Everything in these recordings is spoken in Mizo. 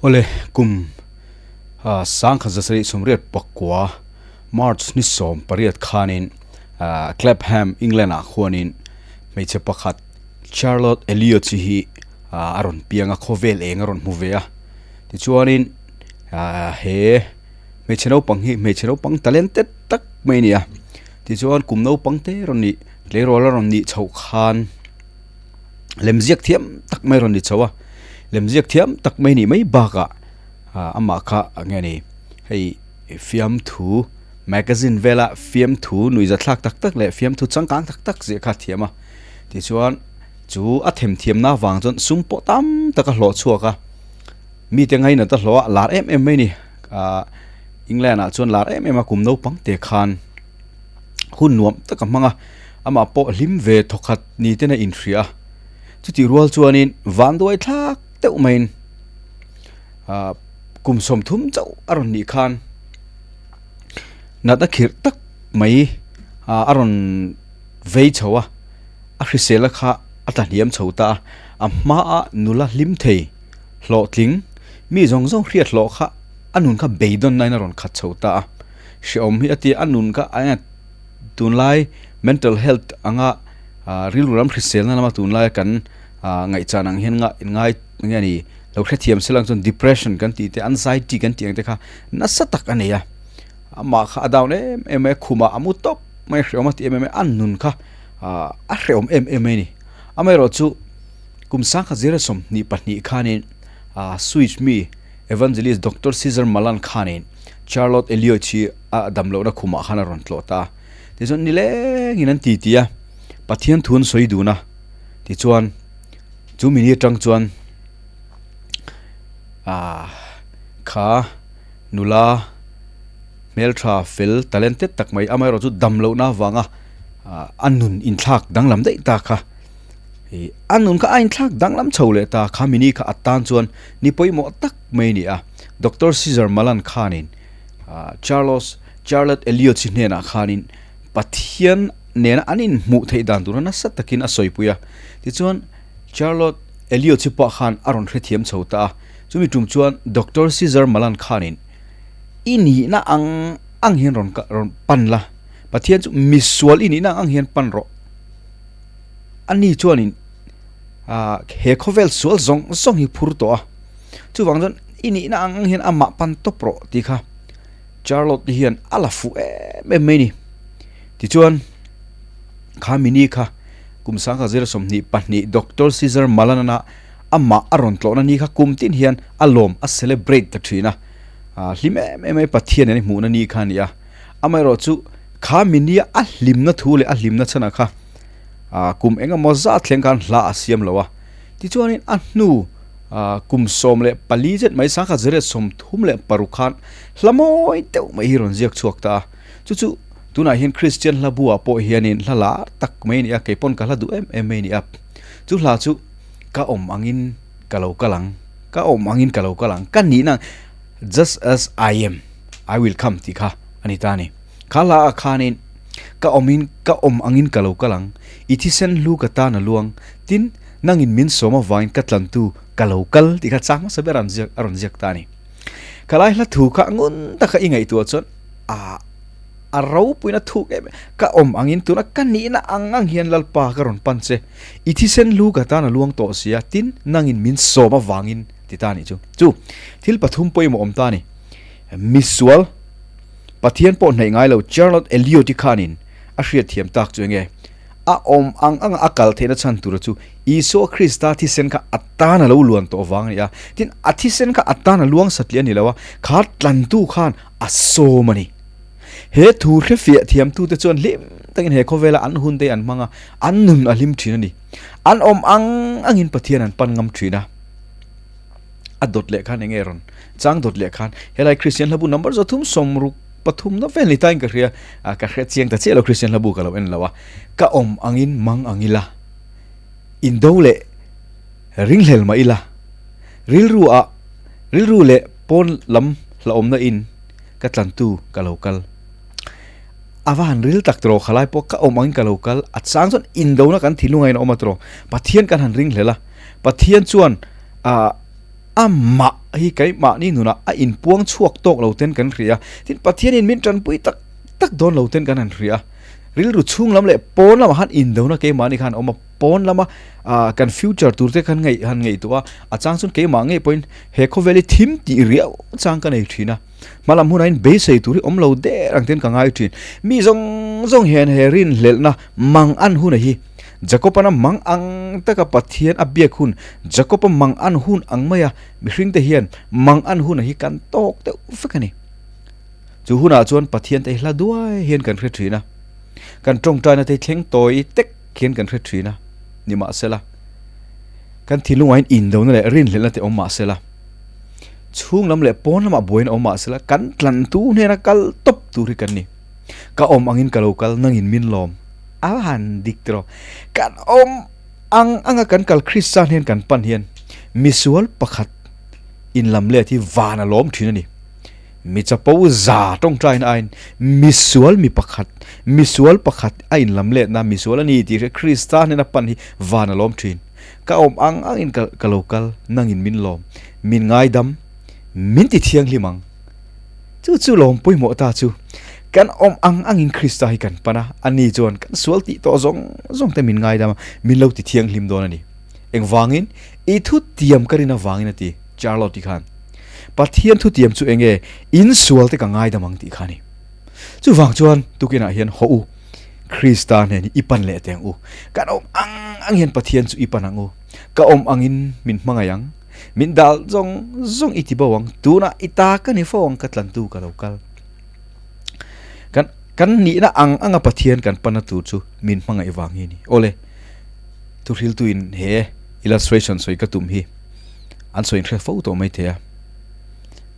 Awle, kum 1939 March ni 18 khanin Clapham, England ah khuanin hmeichhe pakhat Charlotte Elliot hi a rawn piang a, khawvel eng a rawn hmu ve a. Tichuanin he hmeichhe naupang hi hmeichhe naupang talented tak mai a ni a. Tichuan kum naupang te rawn nih tleirawl a rawn nih chhoh khan lemziak thiam tak mai a rawn ni chho a lemziak thiam tak mai nih mai bakah ah amah kha eng nge ni hei fiamthu magazine vela fiamthu nuihza thlak tak tak leh fiamthu changkang tak tak ziah kha a thiam a tichuan chu a themthiamna avang chuan sum pawh tam tak a hlawh chhuak a mite ngainat a hlawh a lar em em mai a ni ah England ah chuan lar em em a kum naupang te khan. Hun nuam tak a hmang a, amah pawh hlim ve thawkhat ni ten a inhria a. Chutih rual chuanin vanduai thlak deuh maiin ah kum 30 chauh a rawn nih khan natna khirh tak mai ah a rawn vei chho a, a hrisel a kha a tla hniam chho ta a, a hmaa nula hlim thei hlawhtling mi zawng zawng hriat hlawh kha a nun kha beidawn nain a rawn khat chho ta a. Hrehawm hi a ti a nun kha a tunlai mental health anga rilru ram hriselna lama tunlai kan ngaihchan ang hian ngai nge ni lo hrethiam se lang chuan depression kan tih te anxiety kan tih ang te kha nasa tak a nei a amah kha a down em em mai a khumah a mu tawp mai a hrehawm a ti em em mai a nun kha a hrehawm em em mai a ni amaherawhchu kum 1922 khanin switch mi evangelist Doctor Cesar Malan khanin Charlotte Elliot hi a dam lohna khumah khan a rawn tlawh ta a. Tichuan nilengin an ti ti a, Pathian thu an sawi dun a. Tichuan chu mini atang chuan ah kha nula hmeltha fel talented tak mai amaherawh chu dam lohna avanga a nun inthlak danglam daih ta kha. Ih a nun kha a inthlak danglam chho leh ta kha mini kha a tan chuan ni pawimawh tak mai a ni a. Doctor Cesar Malan khanin ah Charlos Charlotte Elliot hi hnenah khanin Pathian nena an inhmuh theih dan tura nasa takin a sawipui a. Tichuan Charlotte Elliot hi pawh khan a rawn hrethiam chho ta a. Chumi tum chuan Doctor Cesar Malan khanin i nihna ang ang hian rawn rawn pan la, Pathian chu misual i nihna ang ang hian pan rawh. Ani chuanin ah he khawvel sual zawng zawng hi phur tawh a, chuvang chuan i nihna ang ang hian amah pan tawp rawh tih kha Charlotte hian a la fuh em em mai a ni. Tichuan kha mini kha kum 1922 Doctor Cesar Malanana amah a rawn tlawhna ni kha kum tin hian a lawm a celebrate ta thin a, ah hlim em em mai Pathian in a hmuhna ni kha a ni a. Amaherawhchu kha minia a hlimna thu leh a hlimna chhanah kha ah kum eng emaw zat thleng khan hla a siam lo a. Tichuanin a hnu ah kum 14 zet mai 1936 khan hla mawi deuh mai hi rawn ziak chhuak ta a. Chu chu tunah hian Kristian hla buah pawh hianin hla lar tak mai a ni a, kei pawn ka hla duh em em mai a ni a. Chu hla chu ka awm angin ka lo kal ang, ka awm angin ka lo kal ang, ka nihna just as I am. I will come tih kha a ni ta a ni. Kha hla ah khanin ka awmin ka awm angin ka lo kal ang, i thisen hlu ka tan a luang, tin nangin min sawm avangin ka tlantu ka lo kal tih kha chang hmasa ber an ziak a rawn ziak ta a ni. Ka lai hla thu kha ngun taka i ngaihtuah chuan a a ropuina thuk em ka awm angin tuna ka nihna ang ang hian Lalpa ka rawn pan che, i thisen hlu ka tan a luang tawh sia, tin nangin min sawm avangin ti ta a nih chu. Chu thil pathum pawimawh awm ta a ni. Misual, Pathian pawh hnaih ngai lo Charlotte Elliot-i khanin a hriatthiam tak chu enge? A awm ang anga a kal theihna chhan tura chu Isua Krista thisen kha a tan a lo luan tawh vang a ni a. Tin, a thisen kha a tan a luang satliah a ni lo a, kha tlantu khan a sawm a ni. He thu hrefiah thiamtute chuan hlim takin he khawvela an hun te an hmang a, an nun a hlim thin a ni. An awm ang angin Pathian an pan ngam thin a. A dawt leh khan enge rawn chang dawt leh khan helai Christian hlabu number 3 sawmruk pathum na vel ni tain ka hria a ka hria chiang ta chiah lo Christian hlabu ka lo en lo a ka awm angin mang ang ila indo leh ringhlel mah ila rilru ah rilru leh pawn lam hlauhawmna in ka tlantu ka lo kal a va han ril tak tawh khalai pawh ka awm angin ka lo kal a chang chuan indona kan thinlung a in awm a tawh Pathian kan han ringhlel a Pathian chuan ah amah. hi keimahni nunah a inpuang chhuak tawk lo ten kan hria. Tin, Pathianin min tanpui tak tak dawn lo ten kan han hria. Rilru chhung lam leh pawn lamah khan indona keimahni khan a awm a, pawn lama kan future tur te khan ngaih han ngaihtuah a, a chang chuan keimah ngei pawhin he khawvel hi thim tih riau chang ka nei thin a. Hma lam hunah hian beisei tur hi awm lo der ang ten ka ngai thin. Mi zawng zawng hian he rinhlelhna mang an hun a hi. Jakob-an a mang ang taka Pathian a biak hun, Jakob-a mang an hun ang maia mihringte hian mang an hun a hi kan tawk deuh vek a ni. Chu hunah chuan Pathian te hi hla duai hian kan hre thin a, kan tawngtaina te hi thleng tawi tek hian kan hre thin a, nimahsela kan thinlungah hian indona leh rinhlelhna te awm mahsela, chhung lam leh pawn lamah buaina awm mahsela kan tlantu hnena kal tawp tur hi kan ni. Ka awm angin ka lo kal nangin min lawm. A han dik tiraw? Kan awm ang anga kan kal Krista hnen kan pan hian misual pakhat inlam let hi van a lawm thin a ni. Mi chapo za tawngtaina aiin misual mi pakhat, misual pakhat a inlam letna misual a ni tih hria Krista hnena pan hi van a lawm thin. Ka awm ang angin ka ka lo kal, nangin min lawm, min ngaidam, min ti thianghlim ang. Chu chu lawm pawimawh ta chu. Kan awm ang angin Krista hi kan pan a, ani chuan kan sual tih tawh zawng zawng te min ngaidam a, min lo ti thianghlim dawn a ni. Engvangin? I thutiam ka rin avangin a ti, Charlotte-i khan. Pathian thutiam chu enge in sual te ka ngaidam ang tih kha a ni. Chuvang chuan tukinah hian haw u, Krista hnen hi i pan leh teh ang u. Kan awm ang ang hian Pathian chu i pan ang u. Ka awm angin min hmangaih ang. Min dal zawng zawng i ti bo ang. Tunah i ta ka ni fo ang ka tlantu ka lo kal. Kan kan nihna ang anga Pathian kan panna tur chu min hmangaih vang hi a ni. Awle, thuhriltuin he illustration sawi ka tum hi. An sawi inhre fo tawh mai thei a,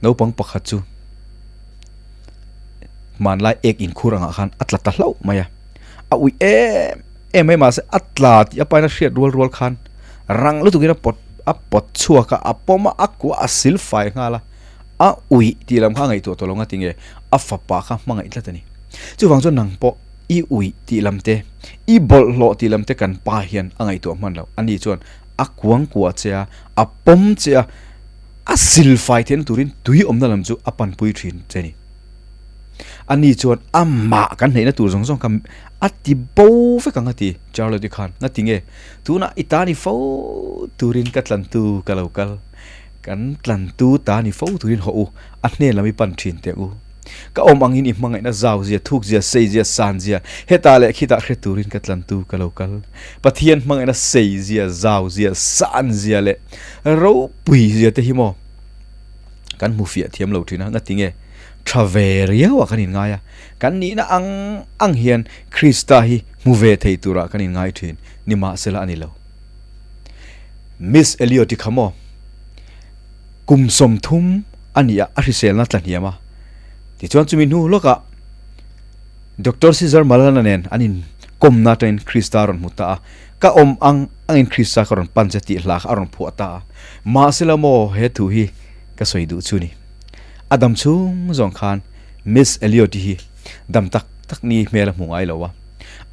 naupang pakhat chu hmanlai ek inkhur angah khan a tla ta hlauh mai a, a uih em em mai mahse a tla tih a paina hriat rual rual khan rang lutukin a pawt a pawt chhuak a, a pawm a, a kuah a sil fai nghal a, a uih tih lam kha a ngaihtuah tawh lo nga tinge a fapa kha hmangaih tlat a ni. Chuvang chuan nang pawh i uih tih lam te, i bawlhhlawh tih lam te kan pa hian a ngaihtuah hman lo, ani chuan a kuang kuah che a, a pawm che a, a silfai theihna turin tui awmna lam chu a panpui thin che a ni. Ani chuan amah kan hneihna tur zawng zawng kha a ti bo vek ang a ti Charlotte-i khan. Nga ti nge? Tunah i ta ni fo turin ka tlantu ka lo kal. Kan tlantu ta ni fo turin hawh u, a hnen lam i pan thin teh u. Ka awm angin i hmangaihna zau zia, thuk zia, sei zia, san zia, hetah leh khitah hre turin ka tlantu ka lo kal. Pathian hmangaihna sei zia, zau zia, san zia leh ropui zia te hi maw kan hmu fiah thiam lo thin a, ngati nge tha ve riau ah kan inngai a, kan nihna ang ang hian Krista hi hmu ve thei turah kan inngai thin, nimahsela a ni lo. Miss Elliot-i kha maw kum 30 a ni a, a hriselna tla hniam a. Tichuan chumi hnu lawkah Doctor Caesar Malana nen an inkawmna atangin Krista a rawn hmu ta a, Ka awm ang angin Krista ka rawn pan che tih hla kha a rawn phuah ta a. Mahsela maw he thu hi ka sawi duh chu ni. A dam chhung zawng khan Miss Elliot-i hi dam tak tak ni hmel a hmu ngai lo a.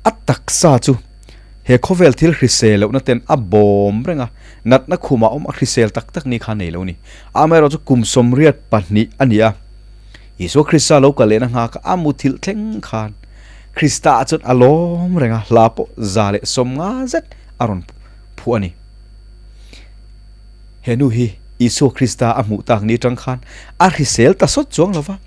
A taksa chu He khawvel thil hrisel lohna ten a bawm reng a, natna khumah awm a hrisel tak tak ni kha nei lo ni. Amaherawhchu kum 82 a ni a, Isua Krista lo kal lehna nghak a muthilh thleng khan Krista ah chuan a lawm reng a, hla pawh 150 zet a rawn phuah a ni. He nu hi Isua Krista a hmuh tak ni atang khan a hrisel ta sawt chuang lo va,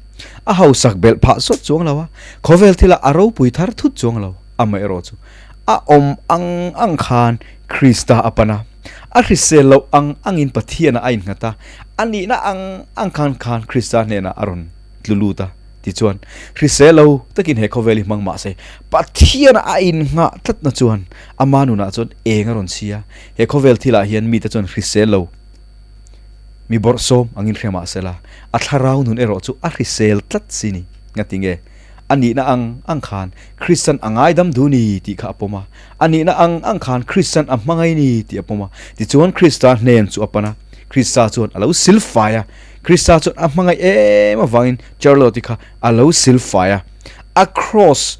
a hausak belh phah sawt chuang lo a, khawvel thilah a ropui thar thut chuang lo. Amaherawhchu a awm ang ang khan Krista a pan a, a hrisel loh ang angin Pathianah a innghat a, a nihna ang ang khan khan Krista hnenah a rawn tlu lut a. Tichuan, hrisel lo takin he khawvel hi hmang mah se, Pathianah a innghah tlatna chuan ama nunah chuan eng a rawn chhi a. He khawvel thilah hian mite chuan hrisel lo mi bawrhsawm angin hre mah sela, a thlarau nun erawh chu a hrisel tlat si ni. Ngatinge? A nihna ang ang khan Kristian a ngaidam duh ni tih kha a pawm a. A nihna ang ang khan Kristian a hmangaih ni tih a pawm a. Tichuan Krista hnen chu a pan a. Krista chuan a lo silfai a. Krista chuan a hmangaih em avangin Charlotte-i kha a lo silfai a. A cross,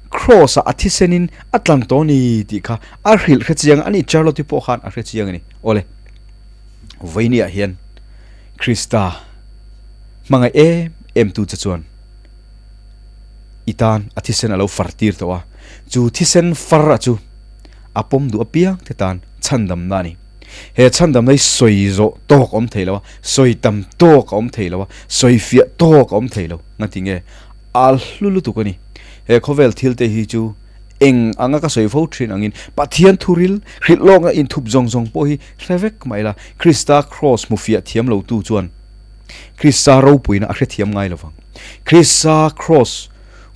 cross-ah a thisenin a tlan tawh ni tih kha a hrilh hre chiang a ni. Charlotte-i pawh khan a hre chiang a ni. Awle, vawinia hian. Krista hmangaih em em tu che chuan i tan a thisen a lo far tir tawh a, chu thisen far a chu a pawm duh apiang te tan chhandamna a ni. He chhandamna hi sawi zawh tawk a awm thei lo a, sawi tam tawk a awm thei lo a, sawi fiah tawk a awm thei lo. Ngati nge? A hlu lutuk a ni. He khawvel thil te hi chu eng anga ka sawi fo thin angin Pathian thuril hrilh lawkna inthup zawng zawng pawh hi hre vek mai la, Krista kraws hmu fiah thiam lo tu chuan Krista ropuina a hrethiam ngai lo vang. Krista kraws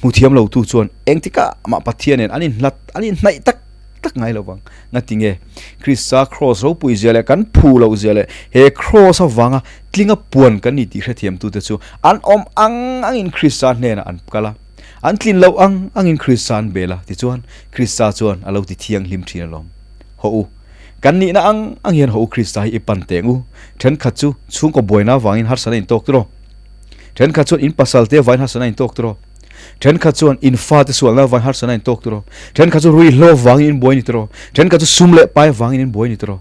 hmu thiam lo tu chuan engtikah mah Pathian nen an inhlat, an inhnaih tak tak ngai lo vang. Ngati nge? Krista kraws ropui zia leh kan phu loh zia leh he kraws avanga tlinga puan kan ni tih hrethiam tute chu an awm ang angin Krista hnenah an kal a. An tlin loh ang angin Krista an bel a, tichuan Krista chuan a lo ti thianghlim thin alawm. Haw u, kan nihna ang ang hian haw u Krista hi i pan teng u. Thenkhat chu chhungkaw buaina avangin harsatna in tawk tiraw? Thenkhat chuan in pasalte avangin harsatna in tawk tiraw? Thenkhat chuan in fate sualna avangin harsatna in tawk tiraw? Thenkhat chu ruihhlo avangin in buai ni tiraw? Thenkhat chu sum leh pai avangin in buai ni tiraw?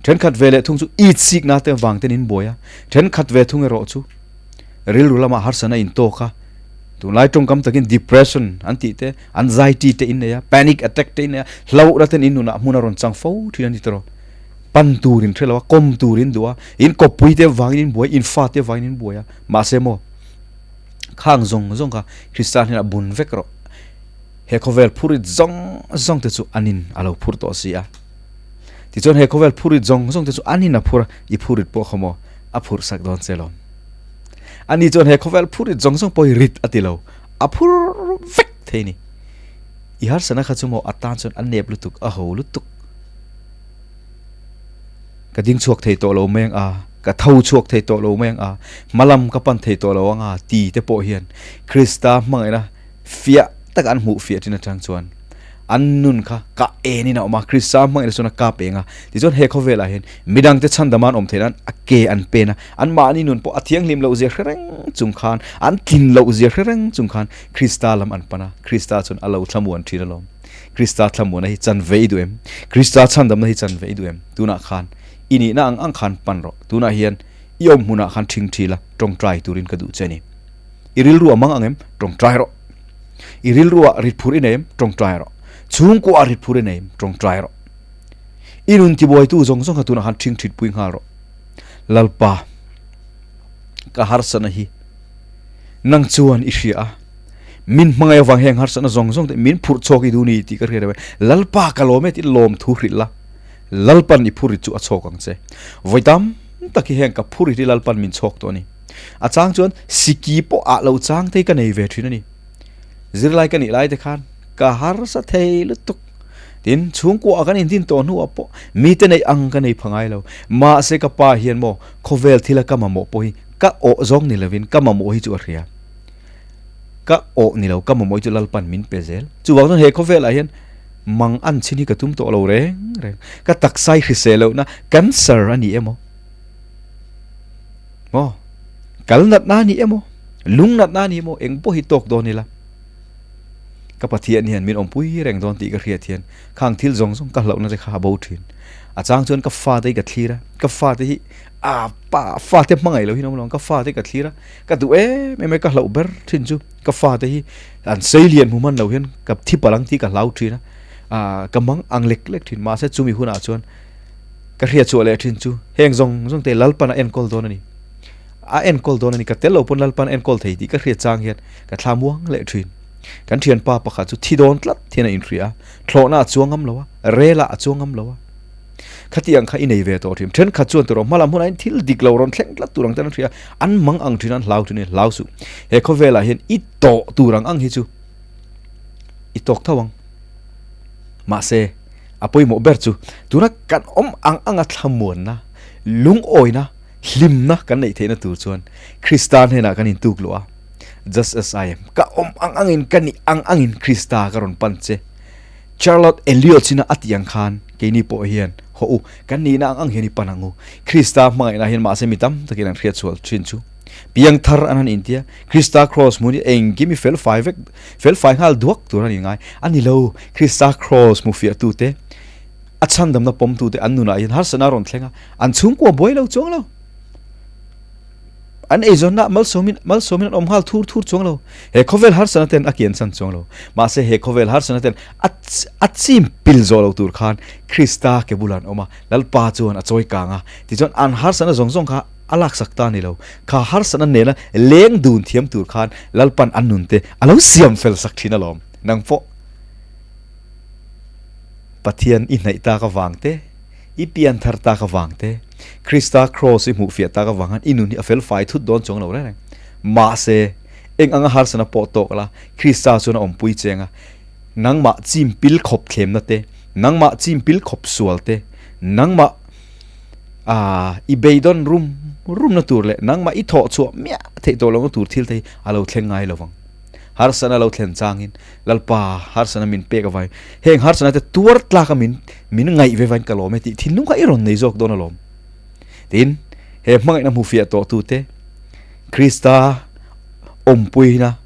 Thenkhat ve leh thung chu it sikna te avang ten in buai a, thenkhat ve thung erawh chu rilru lamah harsatna in tawk a, Tunlai tawngkam takin depression an tih te, anxiety te in nei a, panic attack te in nei a, hlauhna ten in nunah hmun a rawn chang fo thin a ni tawh. Pan tur in hre lo a, kawm tur in duh a, in kawppui te vangin in buai, in fa te vangin in buai a, mahse maw khang zawng zawng kha Krista hnenah bun vek rawh. He khawvel phurit zawng zawng te chu an in a lo phur tawh si a. Tichuan he khawvel phurit zawng zawng te chu an in a phur a, i phurit pawh kha maw a phurh sak dawn che lawm. Ani chuan he khawvel phur rit zawng zawng pawh hi rit a ti lo, a phur vek thei a ni. I harsatna kha chu maw a tan chuan a nep lutuk, a ho lutuk. Ka ding chhuak thei tawh lo mai ang a, ka tho chhuak thei tawh lo mai ang a, hmalam ka pan thei tawh lo ang a ti te pawh hian Krista hmangaihna fiah taka an hmuh fiah ṭhin aṭang chuan an nun kha ka enin a awm a, Krista hmangaihna chuan a kap eng a. Tichuan he khawvelah hian midangte chhandama an awm theih nan a ke an pen a, anmahni nun pawh a thianghlim loh zia hre reng chung khan, an tlin loh zia hre reng chung khan Krista lam an pan a, Krista chuan a lo thlamuan ṭhin alawm. Krista thlamuana hi chan ve i duh em? Krista chhandamna hi chan ve i duh em? Tunah khan i nihna ang ang khan pan rawh. Tunah hian i awm hmunah khan ṭhingṭhi la, ṭawngṭai turin ka duh che a ni. I rilru a mang ang em? Ṭawngṭai rawh. I rilru ah rit phur i nei em? Ṭawngṭai rawh. Chhungkua ah rit phur i nei em? Ṭawngṭai rawh. I nun tibuaitu zawng zawng kha tunah khan ṭhingṭhit pui nghal rawh. Lalpa, ka harsatna hi nang chuan i hria a, min hmangaih avang heng harsatna zawng zawng te min phurh chhawk i duh ni tih ka hria reuh e. Lalpa ka lawm e tih lawm thu hrilh la, Lalpan i phurrit chu a chhawk ang che. Vawi tam tak hi heng ka phurrit hi Lalpan min chhawk tawh a ni. A chang chuan siki pawh ah lo chang te hi ka nei ve thin a ni. Zirlai ka nih lai te khan ka harsa thei lutuk. Tin, chhungkua ah kan intin tawh hnuah pawh mite neih ang ka nei pha ngai lo. Mahse ka pa hian maw khawvel thila ka mamawh pawh hi ka awh zawng ni lovin ka mamawh hi chu a hria. Ka awh ni lo, ka mamawh hi chu Lalpan min pe zel. Chuvang chuan he khawvelah hian mang an chhin hi ka tum tawh lo reng reng. Ka taksa hi hrisel lohna cancer a ni emaw? Maw? Kal natna a ni emaw? Lung natna a ni emaw? Eng pawh hi tawk dawn ila. Ka Pathian hian min awmpui reng dawn tih ka hriat hian khang thil zawng zawng ka hlauhna te kha a bo thin. A chang chuan ka fate hi ka thlir a, ka fate hi a pa fate hmangaih loh hi an awm lo ang, ka fate ka thlir a, ka duh em em a, ka hlauh ber thin chu ka fate hi an sei lian hmu hman lo hian ka thi palh ang tih ka hlau thin a, ah ka mang ang lek lek thin. Mahse chumi hunah chuan ka hriat chhuah leh thin chu heng zawng zawng te Lalpan a enkawl dawn a ni. A enkawl dawn a ni, ka tel lo pawn Lalpan a enkawl thei tih ka hriat chang hian ka thla muang leh thin. Kan thianpa pakhat chu thi dawn tlat hian a inhria a, thlawhna a chuang ngam lo a, relah a chuang ngam lo a. Khati ang kha i nei ve tawh thin. Thenkhat chuan turaw hmalam hunah hian thil dik lo rawn thleng tlat tur ang ten an hria a, an mang ang thin a, an hlau thin a ni, hlau suh. He khawvelah hian i tawh tur ang ang hi chu i tawk tho ang. Mahse, a pawimawh ber chu tuna kan awm ang anga thlamuanna, lungawina, Hlimna kan neih theihna tur chuan Krista hnenah kan intuk luh a, Just as I am, ka awm ang angin, ka nih ang angin Krista ka rawn pan che. Charlotte Elliot china a tih ang khan keini pawh hian haw u, kan nihna ang ang hian i pan ang u. Krista hmangaihna hian mahse mi tam takin an hriat chhuah thin chu. Piang thar an han intia, Krista Kraws hmun hi engkim i fel fai vek, fel fai nghal duak tur a ni ngai. A ni lo, Krista Kraws hmu fiahtute, A chhandamna pawmtute an nunah hian harsatna a rawn thleng a, an chhungkua buai lo chuang lo. An eizawnna malsawmin malsawmin an awm nghal thur thur chuang lo. He khawvel harsana ten a kian chan chuang lo. Mahse he khawvel harsana ten a a chim pil zawh lo tur khan Krista ke bulah an awm a, Lalpa chuan a chawi kang a. Tichuan an harsana zawng zawng kha a laksak ta a ni lo. Kha harsana nena leng dun thiam tur khan Lalpan an nun te a lo siam fel sak thin alawm. Nang pawh Pathian i hnaih tak avang te, i pian thar tak avang te, Krista Kraws i hmuhfiah tak avang khan i nun hi a fel fai thut dawn chuang lo reng reng. Mahse, eng anga harsana pawh tawk la, Krista chuan a awmpui cheng a, nangmah chim pil khawp thlemna te, nangmah chim pil khawp sual te, nangmah ah i beidawn rum rumna tur leh nangmah i thawh chhuah miah theih tawh lohna tur thil te hi a lo thleng ngai lovang. Harsana lo thlen changin Lalpa harsana min pek avai heng harsana te tuar tlak a min min ngaih ve vain ka lawm e tih thinlung kha i rawn nei zawk dawn alawm. Tin, he hmangaihna hmu fiah tawh tu te Krista awmpuina,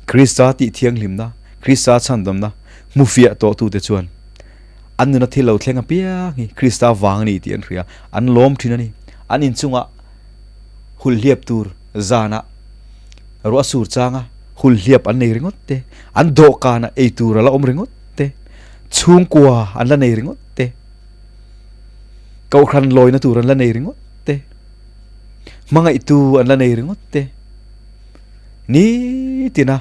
Krista tih thianghlimna, Krista chhandamna hmu fiah tawh tu te chuan an nuna thil lo thleng apiang hi Krista vang a ni tih an hria, an lawm thin a ni. An inchungah hulhliap tur zanah Ruah sur changa hul hliap an nei ringawt te, an dawhkanah ei tur a la awm ringawt te, chhungkua an la nei ringawt te, kohhran lawina tur an la nei ringawt te, hmangaihtu an la nei ringawt te, nitina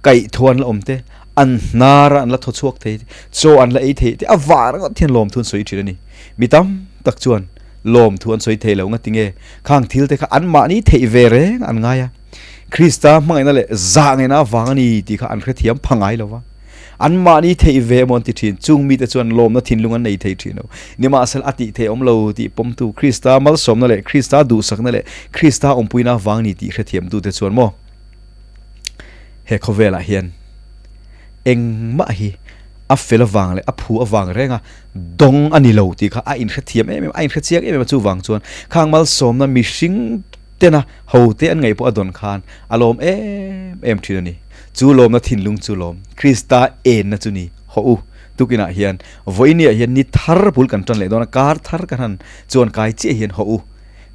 kaihthawh an la awm te, an hnara an la thaw chhuak thei te, chaw an la ei thei te, a vang ringawt hian lawmthu an sawi thin a ni. Mi tam tak chuan lawmthu an sawi thei lo nga tinge khang thil te kha anmahni theih ve reng an ngai a, Krista hmangaihna leh zah ngaihna avang a ni tih kha an hrethiam pha ngai lo va, anmahni theih ve emaw an ti thin, chung mite chuan lawmna thinlung an nei thei thin lo. Nimahsela a tih theih awm lo tih pawmtu Krista malsawmna leh Krista duhsakna leh Krista awmpuina avang a ni tih hrethiamtute chuan maw he khawvelah hian engmah hi a fel avang leh a phu avang reng a dawng a ni lo tih kha a inhrethiam em em a, a inhrechiang em em a, chuvang chuan khang malsawmna mihring tena hote an ngaih pawh a dawn khan a lawm em em thin a ni. Chu lawmna thinlung chu lawm Krista enna chu ni hawh u. Tukinah hian vawiiniah hian ni thar bul kan tan leh dawn a, kar thar kan han chuan kai chiah hian hawh u.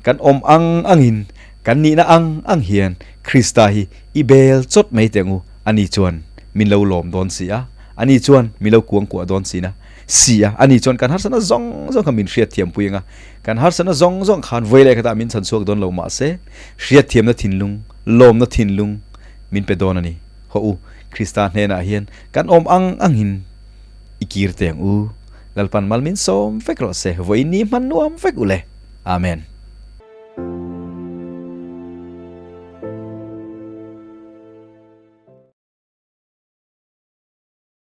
Kan awm ang angin kan nihna ang ang hian Krista hi i bel chawt mai teh ang u, ani chuan min lo lawm dawn si a, ani chuan min lo kuangkuah dawn si na. Si a, ani chuan kan harsatna zawng zawng kha min hriatthiampui ang a, kan harsatna zawng zawng khan vawi leh khatah min chhan chhuak dawn lo mahse hriatthiamna thinlung, lawmna thinlung min pe dawn a ni. Haw u, Krista hnenah hian kan awm ang angin i kir teh ang u. Lalpan mal min sawm vek rawh se, vawiin ni hman nuam vek u le. Amen.